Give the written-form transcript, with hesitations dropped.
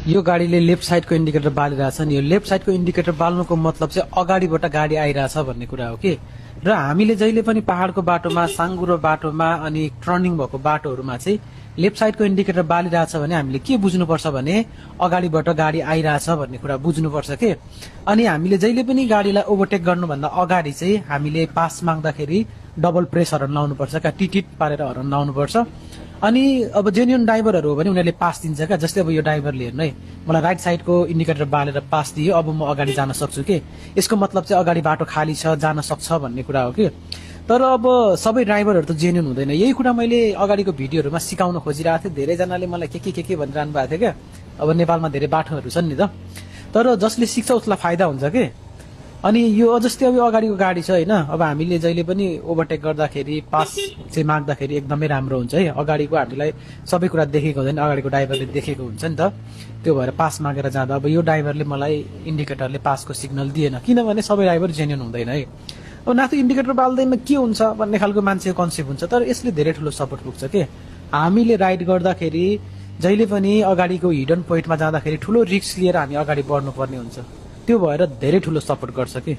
यो गाडीले लेफ्ट साइडको इन्डिकेटर बालिरहेछ नि। यो लेफ्ट साइडको इन्डिकेटर बाल्नुको मतलब चाहिँ अगाडिबाट गाडी आइरहेछ भन्ने कुरा हो कि। र हामीले जहिले पनि पहाडको बाटोमा, साङ्गुरो बाटोमा अनि टर्निङ भएको बाटोहरूमा चाहिँ लेफ्ट साइडको इन्डिकेटर बालिरहेछ भने हामीले के बुझ्नुपर्छ भने अगाडिबाट गाडी आइरहेछ भन्ने कुरा बुझ्नुपर्छ के। अनि हामीले जहिले पनि गाडीलाई ओभरटेक गर्नुभन्दा अगाडि चाहिँ हामीले पास माग्दाखेरि डबल प्रेस हर्न लाउनुपर्छ क्या, टिटिट पारेर हर्न लाउनुपर्छ। अनि अब जेन्युन ड्राइभरहरू हो भने उनीहरूले पास दिन्छ क्या। जस्तै अब यो ड्राइभरले हेर्नु है, मलाई राइट साइडको इन्डिकेटर बालेर पास दियो, अब म अगाडि जान सक्छु कि। यसको मतलब चाहिँ अगाडि बाटो खाली छ, जान सक्छ भन्ने कुरा हो कि। तर अब सबै ड्राइभरहरू त जेन्युन हुँदैन। यही कुरा मैले अगाडिको भिडियोहरूमा सिकाउन खोजिरहेको थिएँ। धेरैजनाले मलाई के भनिरहनु भएको थियो क्या। अब नेपालमा धेरै बाटोहरू छन् नि त, तर जसले सिक्छ उसलाई फाइदा हुन्छ कि। अनि यो जस्तै अब यो अगाडिको गाडी छ होइन, अब हामीले जहिले पनि ओभरटेक गर्दाखेरि पास चाहिँ माग्दाखेरि एकदमै राम्रो हुन्छ है। अगाडिको हामीलाई सबै कुरा देखेको हुँदैन, अगाडिको ड्राइभरले देखेको हुन्छ नि त। त्यो भएर पास मागेर जाँदा अब यो ड्राइभरले मलाई इन्डिकेटरले पासको सिग्नल दिएन, किनभने सबै ड्राइभर जेन्युन हुँदैन है। अब नाथु इन्डिकेटर बाल्दैन के हुन्छ भन्ने खालको मान्छेको कन्सेप्ट हुन्छ। तर यसले धेरै ठुलो सपोर्ट पुग्छ के। हामीले राइड गर्दाखेरि जहिले पनि अगाडिको हिडन पोइन्टमा जाँदाखेरि ठुलो रिस्क लिएर हामी अगाडि बढ्नुपर्ने हुन्छ। त्यो भएर धेरै ठुलो सपोर्ट गर्छ कि।